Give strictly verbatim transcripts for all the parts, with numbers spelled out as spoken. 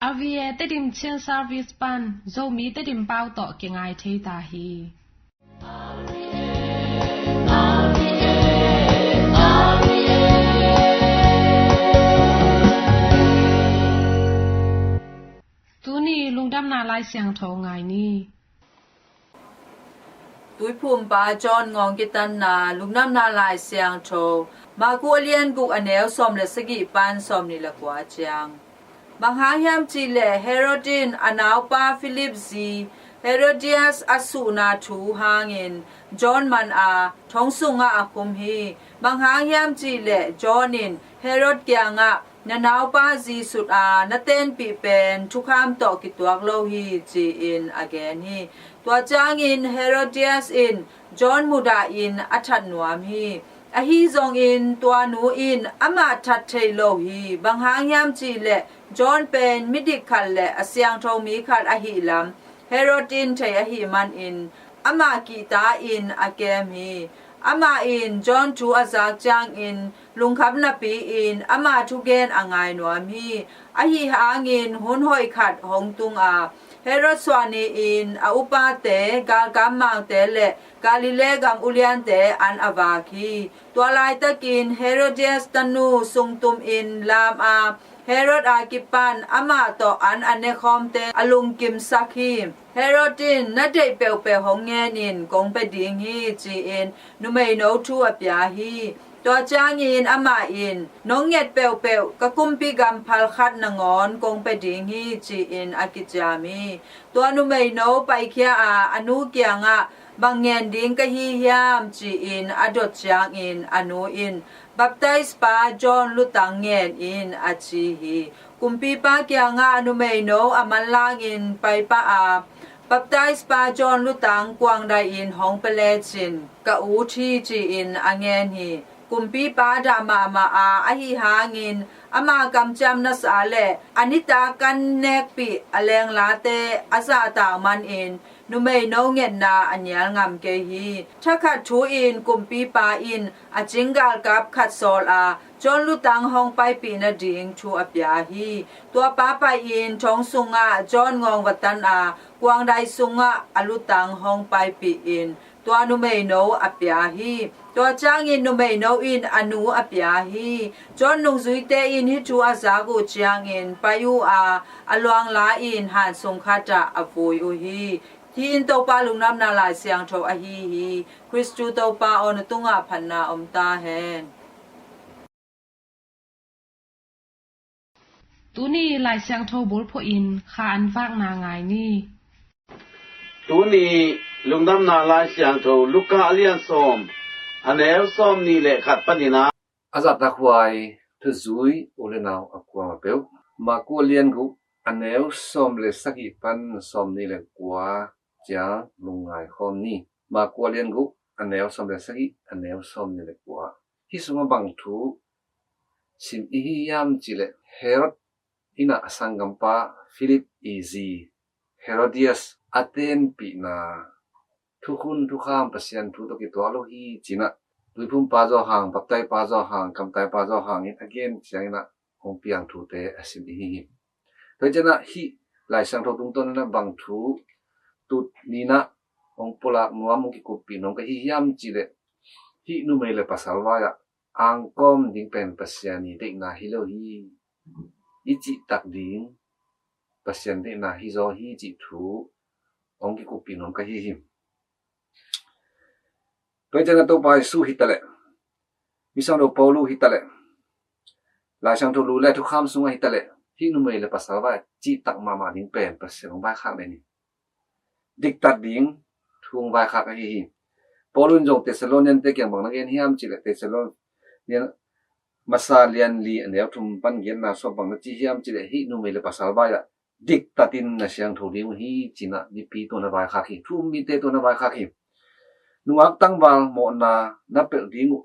R V A Tedim Chin Service pan Zomi Tedim pau tawh kingai thei ta hi. Tuni lungdamna Lai Siangtho ngai ni. Tuiphumpa John Ngawng Kitanna lungdamna Lai Siangtho, Maku a lian guk a neu sawm le sagih pan sawm nih le kua ciang. Bang hang hiam cih leh Herod in a naupa Philip zi Herodias a suhna thu hangin John man a thong sungah a khum hi. Bang hang hiam cih leh John in Herod kiangah, "Na naupa zi sut a na tenpih pen thukham tawh kituak lo hi," ci-in a gen hi. Tua ciangin Herodias in John mudah in a that nuam hi. Ahi zongin tua nu in amah that thei lo hi. Bang hang hiam cih leh John pen midik khat le a siangtho mi khat ahih lam Herod in thei ahih manin amah kihta in a kem hi. Amah in John thu a zak ciangin lungkham napi-in ama thugen a ngai nuam hi. Ahi hangin hun hoih khat hong tung a, Herod suah ni-in a upate, galkap mangte le Galilee gam uliante an a vak hi. Tua laitakin Herodias tanu sungtum in lam a, Herod a kipan amah tawh an a nekhawmte a lungkimsak hi. Herod in, "Na deih peuhpeuh hong ngen in, kong pia ding hi," ci-in numeino thu a pia hi. Tua ciangin amah in, "Nong nget peuhpeuh ka kumpi gam phalkhat nangawn kong pia ding hi," ci-in a kiciam hi. Tua numeino paikhia a, a nu kiangah, "Bang ngen ding ka hi hiam?" ci-in a dot ciangin a nu in, "Baptize pa John lutang ngen in," a ci hi. Kumpipa kiangah numeino a manlangin paipah a, "Baptize pa John lutang kuangdai in hong pia lecin ka ut hi," ci-in a ngen hi. Kumpipa dah mahmah a, ahi hangin ama kamciam nasa le a nitak kan nekpih a lenglate a zahtak manin numeino ngetna a nial ngam kei hi. Thakhat thu-in kumpipa in a cing galkap khat sawl a, John lutang hong paipih nading thu a pia hi. Tuapa pai-in thong sungah John ngawng va tan a, kuangdai sungah a lutang hong paipih in tua numeino a pia hi. Tua ciangin numeino in a nu a pia hi. John nungzuite in hih thu a zak uh ciangin pai uh a, a luang la-in han sung khatah a vui uh hi. Hih in Topa lungdamna Lai Siangtho ahi hi. Khristu Topa aw, na tungah phatna om ta hen. Tuni Lai Siangtho bulphuh in kha an vakna ngai ni. Tuni lungdamna Lai Siangtho Luka a lian sawm, a neu sawm nih le khat panin a. A zahtakhuai thuzui u le nau a kuama peuh, Maku a lian guk, a neu sawm le sagih pan sawm nih le kua ciang lungngai khawm ni. Maku a lian guk, a neu sawm le sagih, a neu sawm nih le kua. Hih sungah bang thu sim i hi hiam cih leh Herod in a sanggampa Philip i zi Herodias a tenpihna thukhun thukham Pasian thu tawh kituak lo hi ci-in a, Tuiphumpa Johan, Baptaipa Johan, Kamtaipa Johan in a gen ciangin a hong piang thute a sim i hi hi. Tua hi ciangin a hih Lai Siangtho tungtawn in a bang thu tuni-in a hong pulak nuam, hong kikuppih nuam ka hi hiam cih leh, hih numei le pasal vai-ah angkawm ding pen Pasian i deihna hi lo hi. I cihtak ding Pasian deihna hi zaw hi cih thu hong kikuppih nuam ka hi hi. Tua hi ciangin a Topa Jesu hi ta leh, Misiangtho Paul hi ta leh, Lai Siangtho lu le thukham sungah hi ta leh, hih numei le pasal vai-ah cihtak mahmah ding pen Pasian hong vaikhak ning hi. Diktat ding thu hong vaikhak ahi hi. Paul in zong Thessalonian-te kiang bang na gen hiam cih leh, Thessalonian masa lian li a neu thum pan giatna sungah bang na ci hiam cih leh, hih numei le pasal vai-ah diktatin na siangtho ding uh hi ci-in a mipi tungah na vaikhak hi. Thu um mite tungah na vaikhak hi. Nungak tangval mawhna na pelh ding uh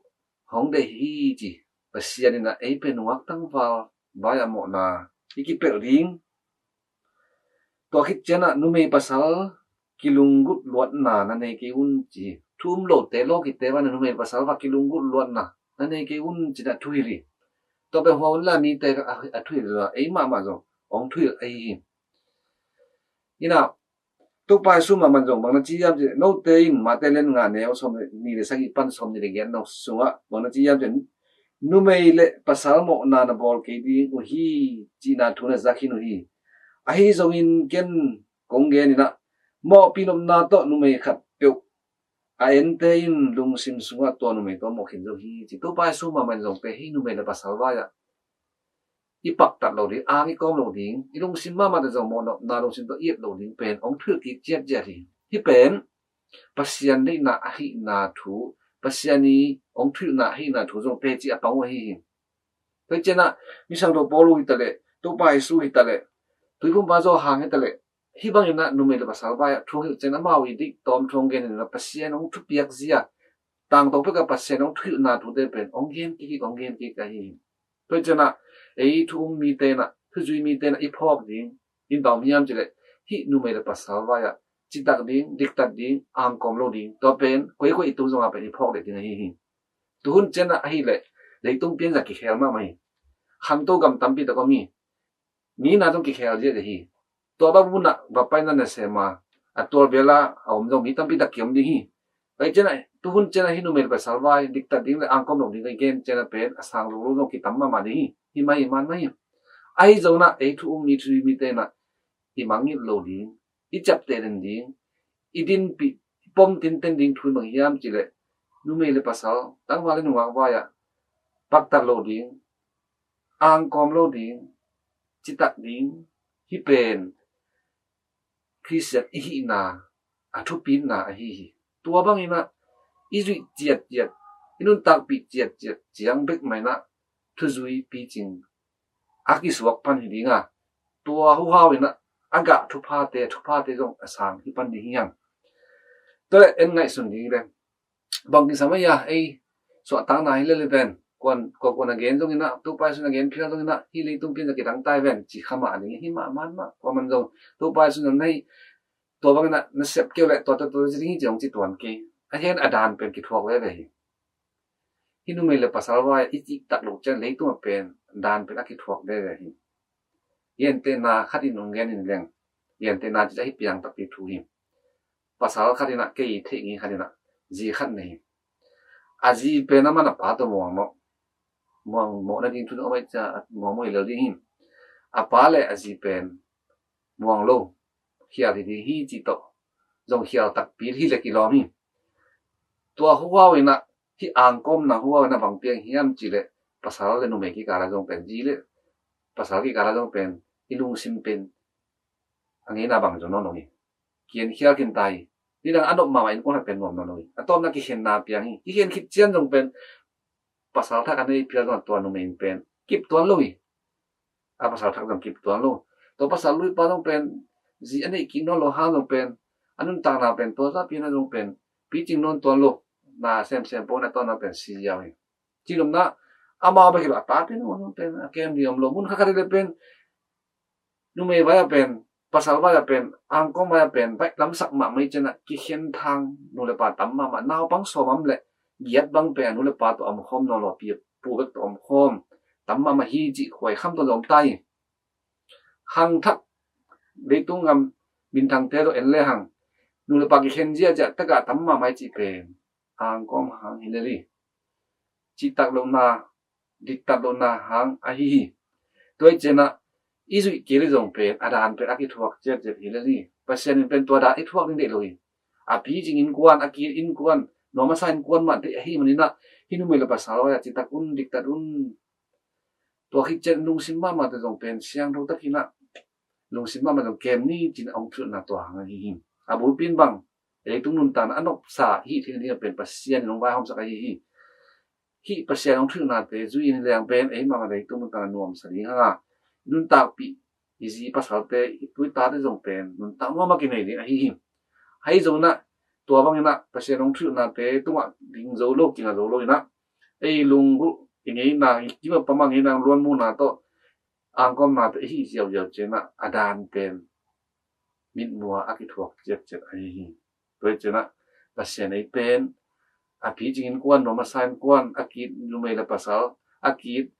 hong deih hi ci. Pasian in a ei pen nungak tangval vai-ah mawhna i kipelh ding. Tua khit ciangin a numei pasal kilunggulh luatna na nei kei un ci. Thu um lote, lawkite vai-in a numei pasal vai-ah kilunggulh luatna na nei kei un ci-in a thuhilh hi. Tua pen hua un la mite a, a thuhilh hi lo a, ei mahmah zong hong thuhilh ahi hi. Inah Topa Jesu mahmah zong bang na ci hiam cih leh, note in Mate lian nga neu sawm nih le sagih pan sawm nih le giat nong sungah bang na ci hiam cih leh, numei le pasal mawhna na bawl kei ding uh hi, cihna thu na za khin uh hi. Ahi zongin ken kong gen inah, mawhpi nopna tawh numei khat peuh a ente in lungsim sungah tua numei tawh mawh khin zo hi, ci. Topa Jesu mahmah in zong pen hih numei le pasal vai-ah i paktat lo ding, ang i kawm lo ding, i lungsim mahmah tawh zong mawhnopna lungsim tawh i et lo ding pen hong thuhilh kik ciatciat hi. Hih pen Pasian deihna ahihna thu, Pasian i hong thuhilhna ahihna thu zong teci a pang uh ahi hi. Tua hi cianah Misiangtho Paul uh hitaleh, Topa Jesu hitaleh, Tuiphumpa Johan hitaleh, hih banginah numei le pasal vai-ah thu hong hilh cianah amau i dik tawm thu hong gen inah Pasian hong thupiak zia, tangtawng pekah Pasian hong thuhilhna thute pen hong gen kik, hong gen kik ahi hi. Tua hi cianah ei thu um mite inah, thuzui mite inah i phawk ding in bang hiam cih leh, hih numei le pasal vai-ah citak ding, diktat ding, angkawm lo ding, tua pen koikoi i tung zongah pen i phawk leh ding ahi hi. Tuhun cianah ahileh leitung pianzia kikhel mahmah hi. Khanto gam tampi tak om hi. Mi na zong kikhel ziahziah hi. Tua bang munah va paina nasem a, a tualbel a a om zong mi tampi tak kiom ding hi. Tua hi cianah, tuhun cianah hih numei le pasal vai diktat ding le angkawm lo ding ka gen cianah pen a sang lo lo zong kitam mahmah ding hi. Hi mah hi, man mah hi. Ahi zongah ei thu um mi, thuzui mite inah i mangngilh lo ding, i ciapteh den ding, i dinpih, i pom tinten ding thu in bang hiam cih leh, numei le pasal, tangval le nungak vai-ah paktat lo ding, angkawm lo ding, citak ding, hih pen Khristian i hihna a thupitna ahi hi. Tua banginah i zuih ciatciat, i nuntakpih ciatciat ciang bek mah inah thuzui picing a kisuak pan hi ding a, tua huhau inah a gah thuphate, thuphate zong a sang hi pan ding hi hang. Tua leh en ngaihsun ding hi leh, bang kisam ahi a, ei suahtakna hi lel hi ven. Kuan, kuan, kuan a gen zong inah, Topa Jesu in a gen phial zong inah, hih leitung pianzia kidang ta hi ven, ci kha mah ding hi mah, man mah. Kuaman zong Topa Jesu in a nei, tua bang inah na sep kei uh leh tua, tua, tua ci ding hi, ci hong ci tuan kei. A hen a dan pen kithuak veve hi. Hih numei le pasal vai i cihtak loh ciang leitung ah pen dan pen a kithuak veve hi. Gentehna khat in hong gen in leng, gentehna cih a hi piang takpi thu hi. Pasal khat inah, kei theih ngei khat inah zi khat nei hi. A zi pen a man a pa tawh muang mawh, muang mawh nading thu om a, muang mawh hi lel ding hi. A pa le a zi pen muang lo, khial hi ding hi cih tawh zong khial takpi hi leh kilawm hi. Tua huhau inah, hih angkawmna huhau inah bang piang hiam cih leh, pasal le numei kikal ah zong pen, zi le pasal kikal ah zong pen i lungsim pen a ngeina bang zong nawn lo hi. Kikhen khial khin ta hi. Nidang a nop mahmah innkuan khat pen nuam nawn lo hi. A tawpna kikhenna piang hi. Kikhen khit ciang zong pen pasal thak a nei phial zong tua numei in pen kip tuan lo hi. A pasal thak zong kip tuan lo. Tua pasal luipa zong pen zi a neih kik nawn lo hang zong pen a nuntakna pen tua zapi na zong pen picing nawn tuan lo. Na semsem pawh na tawna pen si ziau hi. Ci lomna amau bek hi lo, a ta pen a pen a kem ding om lo. Mun khat khat hi leh pen numei vai-ah pen, pasal vai-ah pen, angkawm vai-ah pen baih lamsak mahmah hi cianah kikhen thang nu le pa tam mahmah. Naupang sawm om leh giat bang pen a nu le pa tawh a omkhawm nawn lo, pi pu bek tawh omkhawm tam mahmah hi cih khuai kham tawh zong om ta hi. Khangthak leitung gam minthangte tawh en lehang nu le pa kikhen ziahziah takah tam mahmah hi cih pen angkawm hang hi lel hi. Cihtak lohna, diktat lohna hang ahi hi. Tua hi cianah i zuih kei leh zong pen a dan pen a kithuak ciatciat hi lel hi. Pasian in pen tua dan i thuak ding deih lo hi. A picing innkuan, a kit innkuan, nuam a sa innkuan mah deih ahih maninah hih numei le pasal vai-ah citak un, diktat un. Tua khit ciang lungsim mahmah tawh zong pen siangtho takinah lungsim mahmah zong kem ni cinah hong thuhilhna tua hang ahi hi. A bulpi in bang, leitung nuntakna a nopsa hih theih ding a pen Pasian in hong vaihawmsak ahi hi. Hih Pasian hong thuhilhnate zui in leng pen ei mahmah leitung nuntakna nuamsa ding hanga, nuntakpih i zi pasalte, i tu i tate zong pen nuntak nuam a kinei ding ahi hi. Ahi zonginah tua banginah Pasian hong thuhilhnate tungah ding zo lo, kinga zo lo inah ei lunggulh, i ngeina, i kim a pam a ngeina luanmuna tawh angkawmnate i hih ziauziau cianginah a dan pen mitmuh a kithuak ciatciat ahi hi. Tua hi cianginah Pasian ei pen a picing innkuan, nuam a sa innkuan, a kit numei le pasal, a kit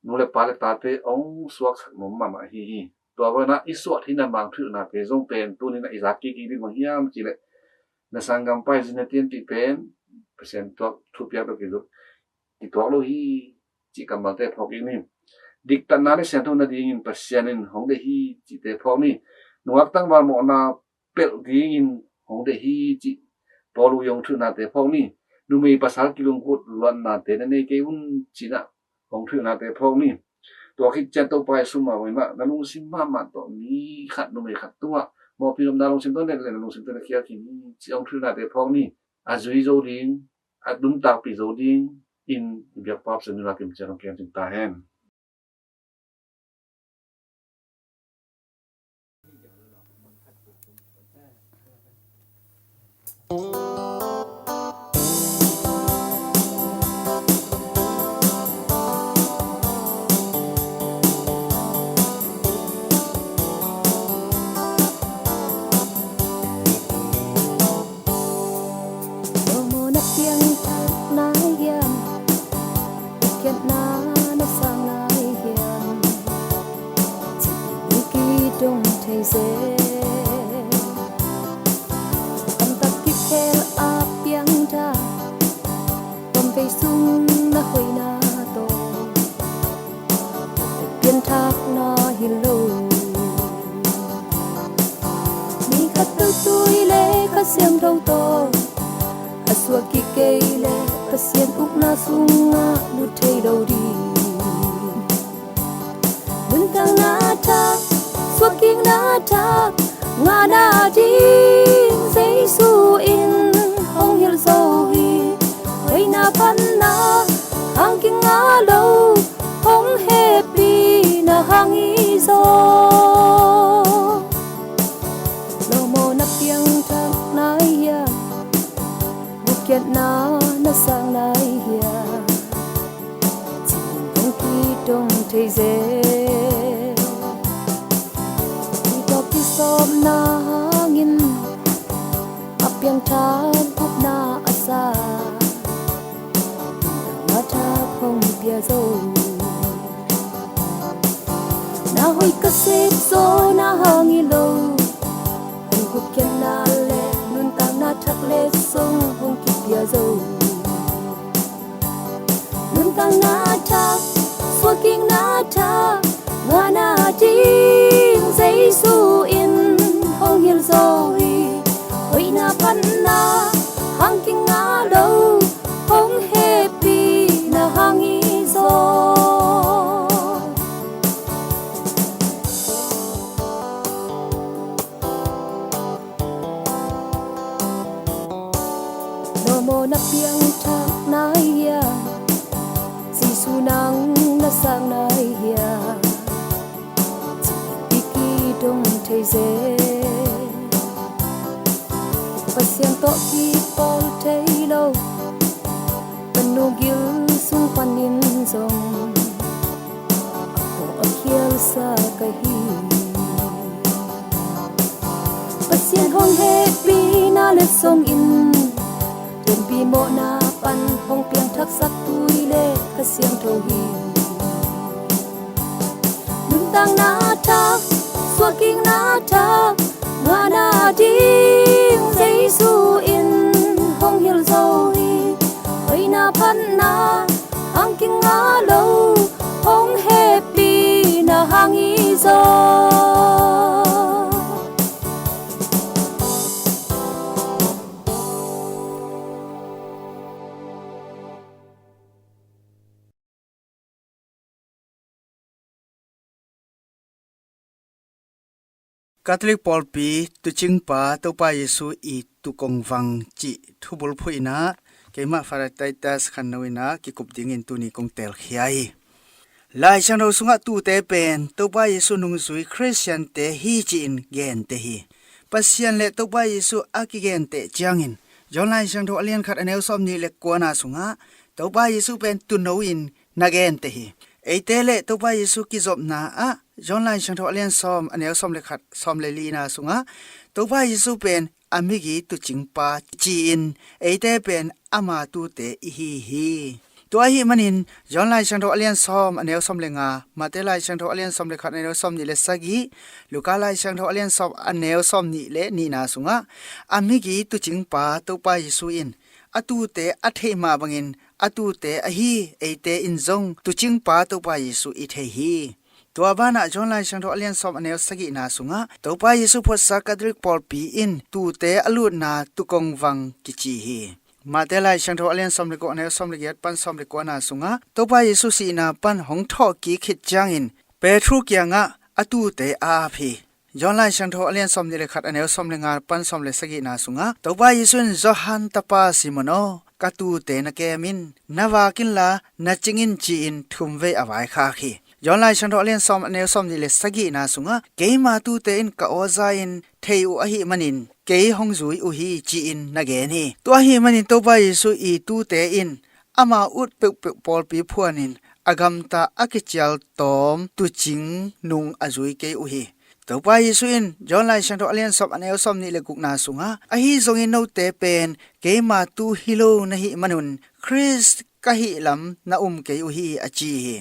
nu le pa le tate hong suaksak nuam mahmah ahi hi. Tua banah i suah theihna mangthuhna pen zong pen tuninah i zak kik ding bang hiam cih leh na sanggampa i zin na tianpih pen Pasian tuak thupiak tawh kizuk kituak lo hi cih kammalte phawk kik ni. Diktatna le siangtho nadingin Pasian in hong deih hi cihte phawk ni. Nungak tangval mawhna pelh dingin hong deih hi cih Paul uh i hong thuhnate phawk ni. Numei pasal kilungkut luatnate na nei kei un cinah hong thuhnate phawk ni. Tua khit ciang Topa Jesu mah mah na lungsim mahmah tawh mi khat numei khat tungah mawhpi nopna lungsim tawh nei le na lungsim tawh na khial khin hi cih hong thuhnate phawk ni. A zui zo ding, a nuntakpih zo ding in i biakpa Pasian nunga kim ciang hong kem cing ta hen. Lawmawna piangthak nai hiam? Khiatna na sang nai hiam? Cih in i kidong thei zel. Kamtak kikhel a piangthak, pamvei sung na hoihna tawh pianthakna hi lo. Mi khat peuh tui le Kha Siangtho tawh a suah kik kei leh Pasian ukna sungah lut thei lo ding. Nuntakna thak, suahkikna thak ngahna ding Jesu in hong hilh zo hi. Hoihna phatna hang kingah lo, hong hehpihna hang hi zaw. Lawmawna piangthak nai hiam? Gupkhiatna na sang nai hiam? Cih in hong kidong thei zel. Kitawp kisawpna hangin a piangthak gupna a sa, na thak hong pia zo. Na hoih ka sep zawhna hang hi lo, hong gupkhiatna le nuntakna thak le zong hong kipia zo. Nuntakna thak, suahkikna thak ngahna ding Jesu in hong hilh zo hi. Hoihna phatna hang kingah lo, hong hehpihna hang hi zaw. Lawmawna piangthak nai hiam? Jesu nang na sang nai hiam? Cih in i kidong thei zel. Pasian tawh kipawl thei lo, ka nu gil sung panin zong a pawh a khialsa ka hi. Pasian hong hehpihna letsong in, lianpi mawhna pan hong piangthaksak tui le Kha Siangtho hi. Nuntakna thak, suahkikna thak ngahna ding Jesu in hong hilh zo hi. Hoihna phatna hang kingah lo, hong hehpihna hang hi zaw. Catholic pawlpi tuucingpa Topa Jesu i tuukongvang cih thubulphuh in ah keimah Father Titus Khanno in ah kikup dingin tuni kong teelkhia hi. Lai Siangtho sungah tuute pen Topa Jesu nungzui Khristiante hi ci-in genteh hi. Pasian le Topa Jesu a kigenteh ciangin John Lai Siangtho a lian khat a neu sawmnih le kuana sungah Topa Jesu pen tuuno in na genteh hi. Eite le Topa Jesu kizopna ah John Lai Siangtho a lian sawm a neu sawm le khat, sawm le lina sungah Topa Jesu pen a migi tuucingpa ci-in eite pen ama tuute i hi hi. Tua ahih manin John Lai Siangtho a lian sawm a neu sawm le nga, Mate Lai Siangtho a lian sawm le khat a neu sawm nih le sagih, Luka Lai Siangtho a lian sawm a neu sawm nih le nihna sungah a migi tuucingpa Topa Jesu in a tuute a theih mah bangin a tuute ahi eite in zong tuucingpa Topa Jesu i thei hi. Tua banah John Lai Siangtho a lian sawm a neu sagihna sungah Topa Jesu phuatsa Catholic pawlpi in tuute a lutna tuukongvang kici hi. Mate Lai Siangtho a lian sawm le kua a neu sawm le giat pan sawm le kuana sungah Topa Jesu sihna pan hong thawhkik khit ciangin Petru kiangah a tuute a ap hi. John Lai Siangtho a lian sawm nih le khat a neu sawm le nga pan sawm le sagihna sungah Topa Jesu in, Johan tapa Simon aw, ka tuute na kem in, na vak inla na cing in, ci-in thumvei a vaikhak hi. John Lai Siangtho a lian sawm a neu sawm nih le sagihna sungah keima tuute in ka aw za in thei uh ahih manin kei hong zui uh hi, ci-in na gen hi. Tua ahih manin Topa Jesu i tuute in ama ut peuhpeuh pawlpi phuanin a gamta a kicial tawm tuucing nung a zui kei uh hi. Topa Jesu in John Lai Siangtho a lian sawm a neu sawm nih le gukna sungah, ahi zongin note pen keima tuu hi lo na hih manun Khrist ka hih lam na um kei uh hi, a ci hi.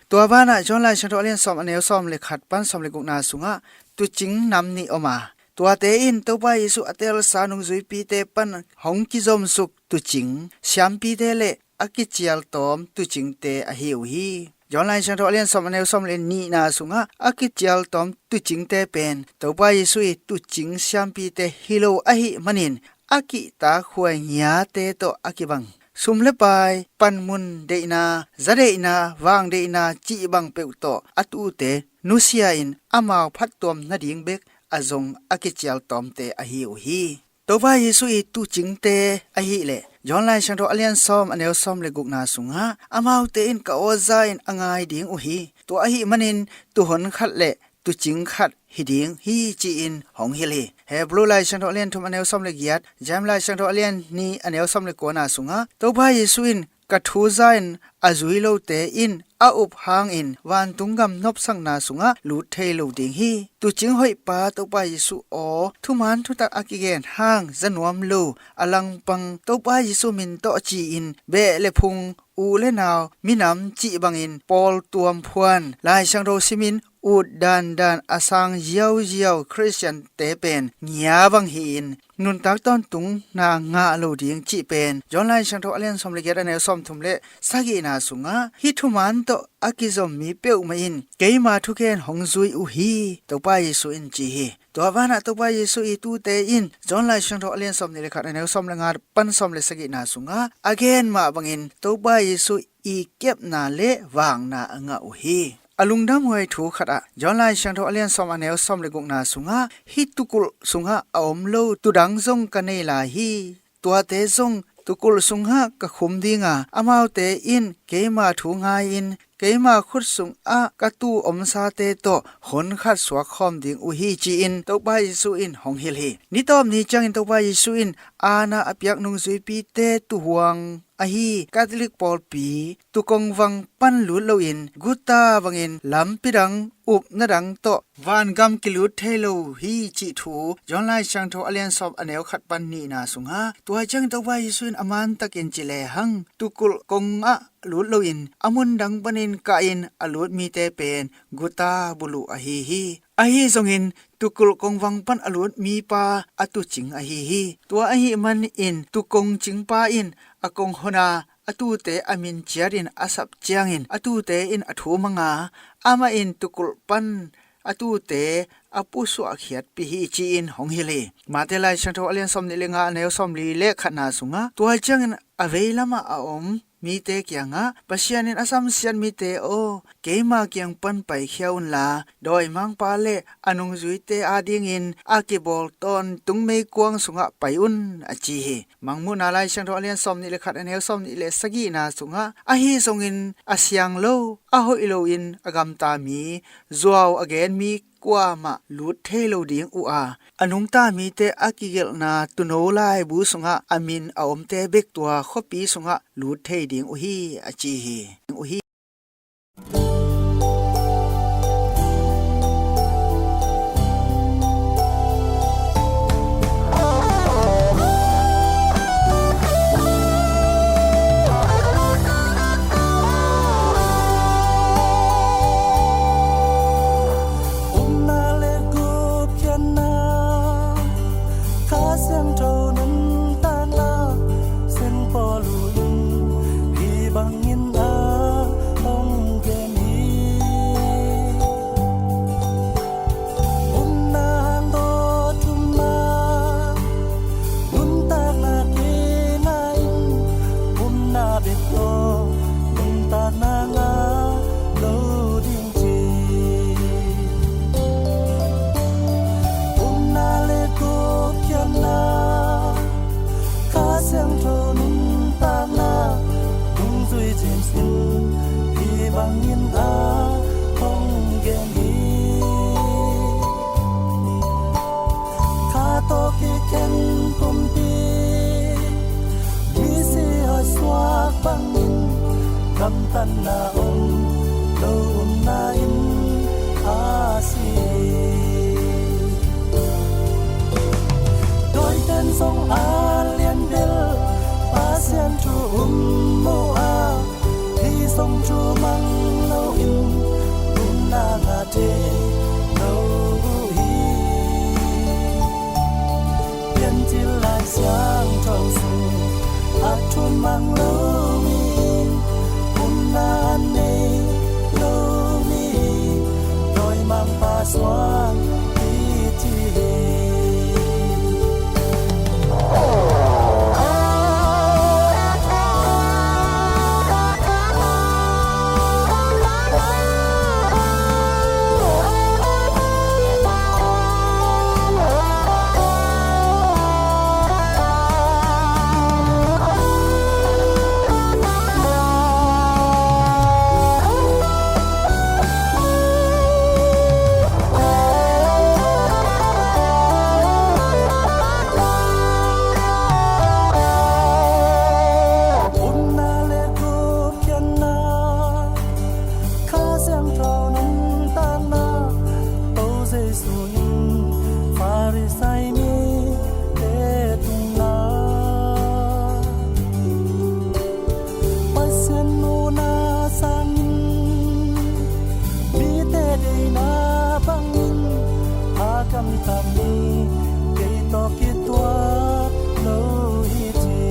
Tua banah John Lai Siangtho a lian sawm a neu sawm le khat pan sawm le gukna sungah tuucing nam nih om a, tuate in Topa Jesu a teelsa nungzuipite pan hong kizomsuk tuucing siampite le a kicial tawm tuucingte ahi uh hi. John Lai Siangtho a lian sawm a neu sawm le nihna sungah a kicial tawm tuucingte pen Topa Jesu i tuucing siampite hi lo ahih manin a kihtak huai ngiate tawh a kibang, sum le pai, panmun deihna, za deihna, vang deihna cih bang peuh tawh a tuute nusia in amau phattuam nading bek a zong a kicial tawmte ahi uh hi. Topa Jesu i tuucingte ahih leh John Lai Siangtho a lian sawm a neu sawm le gukna sungah amaute in ka aw za in a ngai ding uh hi. Tua ahih manin tuuhon khat le tuucing khat hi ding hi, ci-in hong hilh hi. Hebru Lai Siangtho a lian thum a neu sawm le giat, James Lai Siangtho a lian nih a neu sawm le kuana sungah Topa Jesu in ka thu za in a zui lote in a up hangin vantung gam nopsakna sungah lut thei lo ding hi. Tuucing hoihpa Topa Jesu aw, thuman thutak a kigen hang za nuam lo a langpang Topa Jesu min tawh ci-in beh le phung, u le nau, minam cih bangin pawltuam phuan, Lai Siangtho simin ut dandan a sang ziauziau Khristiante pen ngia bang hi-in nuntak tawntungna ngah lo ding cih pen John Lai Siangtho a lian sawm le giat a neu sawm thum le sagihna sungah hih thuman tawh a kizom mi peuhmah in keima thugen hong zui uh hi, Topa Jesu in ci hi. Tua banah Topa Jesu i tuute in John Lai Siangtho a lian sawm nih le khat a neu sawm le nga pan sawm le sagihna sungah a gen mah bangin Topa Jesu i kepna le vakna a ngah uh hi. A lungdamhuai thu khatah John Lai Siangtho a lian sawm a neu sawm le gukna sungah hih tuukulh sungah a om lo tuu dang zong ka nei lai hi. Tuate zong tuukulh sungah ka khum ding a, amaute in keima thu ngai-in keima khut sungah ka tuu omsate tawh honkhat suak khawm ding uh hi, ci-in Topa Jesu in hong hilh hi. Nitawp ni ciangin Topa Jesu in aana a piak nungzuipite tuuhuang ahi Catholic pawlpi tuukongvang pan lut loin guta bangin lampi dang, upna dang tawh vangam kilut thei lo hi cih thu John Lai Siangtho a lian sawm a neu khat pan nihna sungah, tua ciangin Topa Jesu in a mantakin ci lehang tuukulh kongah lut loin a mun dang panin kahin a lut mite pen guta buluh ahi hi. Ahi zongin tuukulh kongvang pan a lut mipa a tuucing ahi hi. Tua ahih manin tuukong cingpa in a kong hon a, a tuute a min ciatin a sap ciangin a tuute in a thu mang a, amah in tuukulh pan a tuute a pusuahkhiatpih hi, ci-in hong hilh hi. Mate Lai Siangtho a lian sawm nih le nga a neu sawm li le khatna sungah, tua ciangin a veilamah a om mite kiangah, Pasian in a samsiat mite aw, keima kiang pan paikhia unla, dawimangpa le a nungzuite adingin a kibawl tawntung meikuang sungah pai un, a ci hi. Mangmuhna Lai Siangtho a lian sawm nih le khat a neu sawm nih le sagihna sungah, ahi zongin a siang lo, a hoih loin a gamta mi, zuau a gen mi kuamah lut thei lo ding uh a, a nungta mite a kigelhna tuuno laibu sungah a min a omte bek tua khuapi sungah lut thei ding uh hi, a ci hi. Uh hi. Bangin a hong gen hi. Kha tawh kikhen pumpi misi a suak bangin gamtatna om lo upna in a si. Dawiten zong a lianbel Pasian thu um uh a, hih zong thu mang loin upna ngah thei lo uh hi. Piancil Lai Siangtho sung a thu mang lo mi, upna a nei lo mi, dawimangpa suan hi ci hi. Upna le gupkhiatna, Kha Siangtho nuntakna, Topa Jesu in Farisai mite tungah Pasian muhna sangin mite deihna bangin a gamtat mi kei tawh kituak lo hi ci.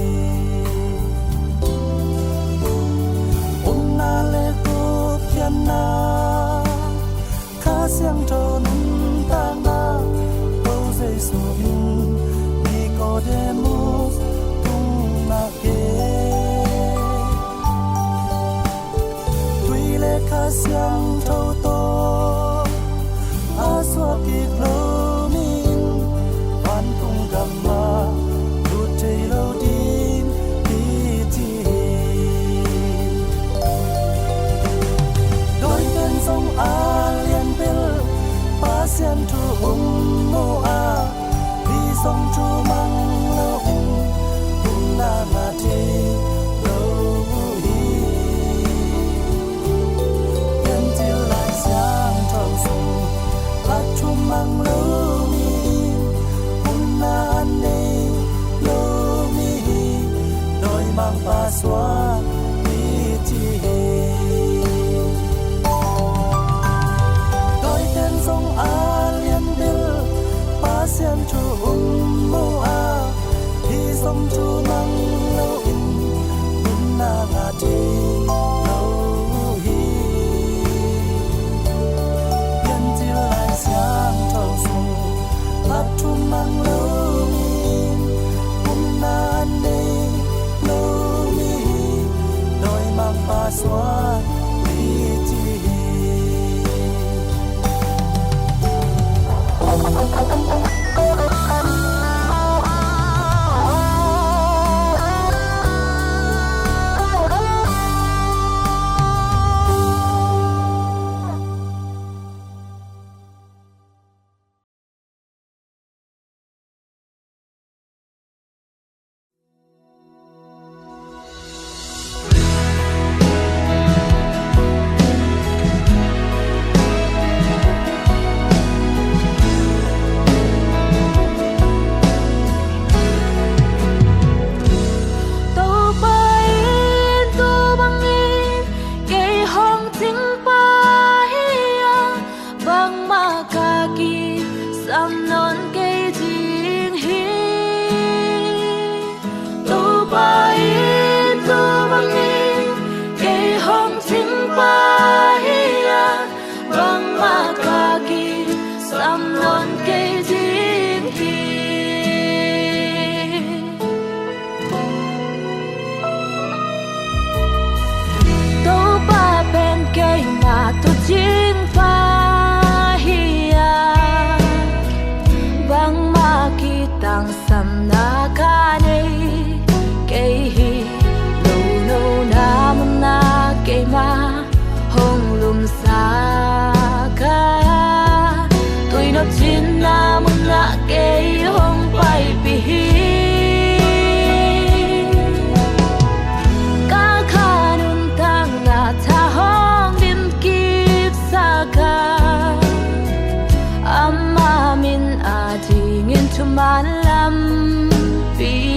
Upna le gupkhiatna, Kha Siangtho nuntakna, Topa Jesu in Nikodemus tungah gen. Tui le Kha Siangtho tawh a suak kik lo mi in vantung gamah lut thei lo ding hi ci hi. Dawiten zong a lianbel Pasian thu um uh a, hih zong thu mang loin upna ngah thei lo uh hi. Piancil Lai Siangtho sung a thu mang lo mi, upna a nei lo mi, dawimangpa suan hi ci hi. Dawiten zong a lianbel Pasian thu um uh a, hih zong thu mang loin upna ngah thei lo uh hi. Piancil Lai Siangtho sung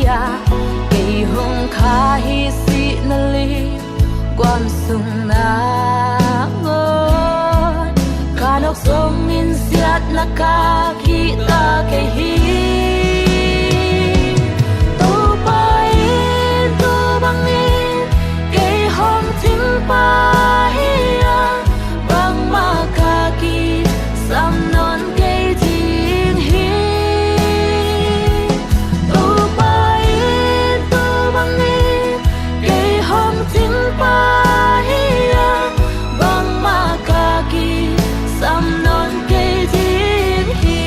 Kei hong kha hi sihna li guam sung nangawn, khanawk song in siatna ka kihta kei hi. Topa in tua bangin kei hong cingpa hi a, bangmah ka kisam nawn kei ding hi. Topa in tua bangin kei hong cingpa hi a, bangmah ka kisam nawn kei ding hi.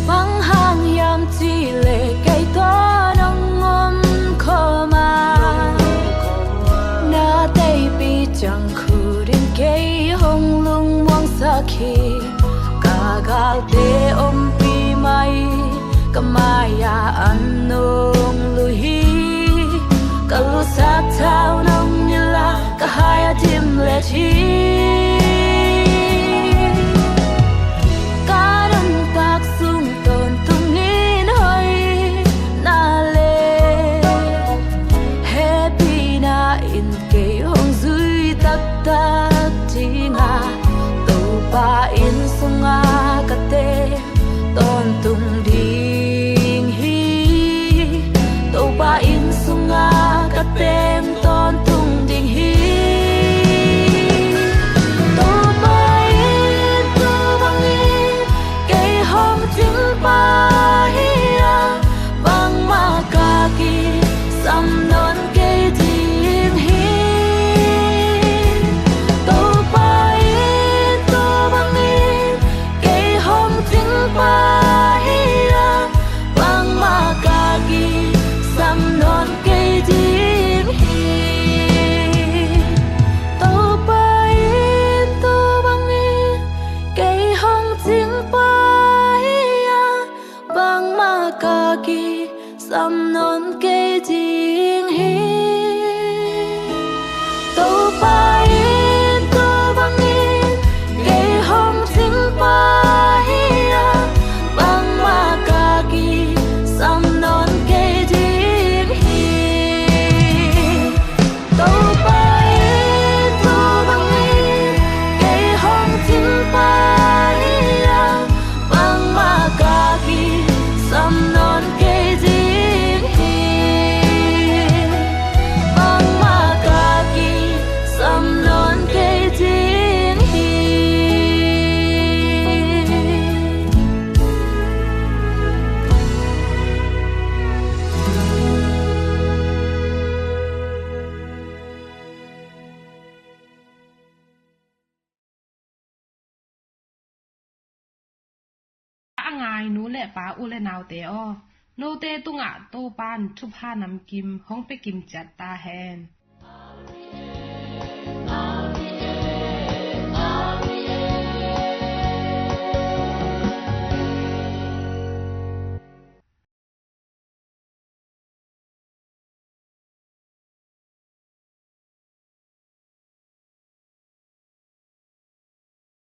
Bang hang hiam cih leh kei tawh nong om khawm a, na teipi ciang khut in kei hong lungmuangsak hi. Ka galte ompih mah in ka mai-ah an nong luh hi. Ka lusak thau nong nilh a, ka hai a dimlet hi. Ka nuntak sung tawntungin hoihna le hehpihna in kei hong zui taktak ding a, Topa inn sungah ka teng tawntung ding hi. Topa inn sungah ka teng tawntung ding hi. Topa in tua bangin kei hong cingpa hi a, bangmah ka kisam nawn kei ding hi. Topa in tua bangin kei hong cingpa hi a, bangmah ka kisam nawn kei ding hi. Topa in tua bangin kei hong cingpa hi a, bangmah ka kisam nawn kei ding hi. Topa in tua bangin kei hong cingpa hi a, bangmah ka kisam nawn kei ding hi. Topa in tua bangin kei hong cingpa hi a, bangmah ka kisam nawn kei ding hi. Bangmah ka kisam nawn kei ding hi. A ngai nu le pa, u le naute aw, note tungah Topa'n thupha namkim hong pia kim ciat ta hen.